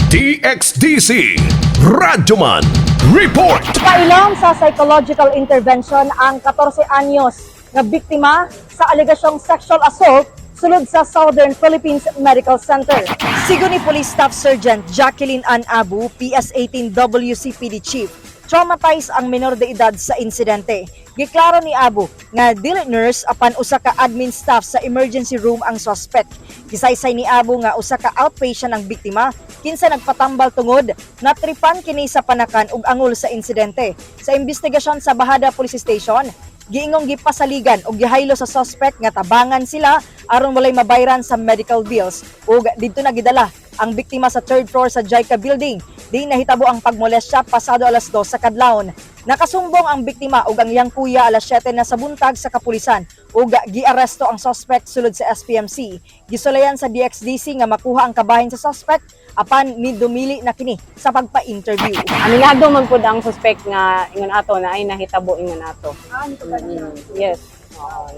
DXDC Radyoman Report. Pailam sa psychological intervention ang 14 anyos nga biktima sa alegasyong sexual assault sulod sa Southern Philippines Medical Center. Sigon ni Police Staff Sergeant Jacqueline Ann Abu, PS-18 WCPD Chief, traumatized ang menor de edad sa insidente. Giklaro ni Abu nga dili nurse apan usa ka admin staff sa emergency room ang suspect. Gisaysay ni Abu nga usa ka outpatient ang biktima kinsa nagpatambal tungod natripan kini sa panakan ug angol sa insidente. Sa investigasyon sa Bajada Police Station, giingong gipasaligan ug gihaylo sa suspect nga tabangan sila aron walay mabayran sa medical bills ug didto na gidala ang biktima sa third floor sa JICA building. Di nahitabo ang pagmolestya pasado alas 2 sa kadlawon. Nakasumbong ang biktima ug ang iyang kuya alas 7 na sa buntag sa kapulisan ug giaresto ang suspect sulod sa SPMC. Gisulayan sa DXDC nga makuha ang kabahin sa suspect, apan nidumili na kini sa pagpa-interview. Aminado man pud ang suspect nga ingon ato na ay nahitabo ingon ato. Yes. Oo,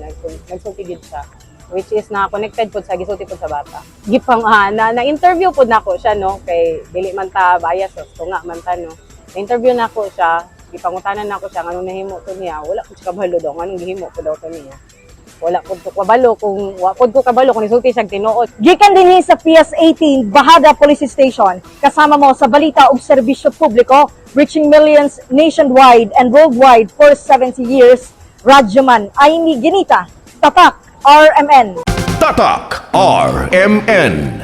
nagsulti gid siya. Which is na connected pud sa gisulti pud sa bata. Gipang na na-interview pud nako siya, no, kay dili man ta bias, so nga man ta, no. Na-interview nako siya, gipangutanan nako siya nganong nahimo to niya. Wala pud siya kabalo daw nganong gihimo pud daw to niya. Wala pud ko kabalo kung wa pud ko kabalo kung nisulti siya tinuod. Gikan dinhi sa PS18 Bajada Police Station, kasama mo sa balita ug serbisyo publiko, reaching millions nationwide and worldwide for 70 years. Radyoman Aimee Ginita, Tatak RMN. Tatak RMN.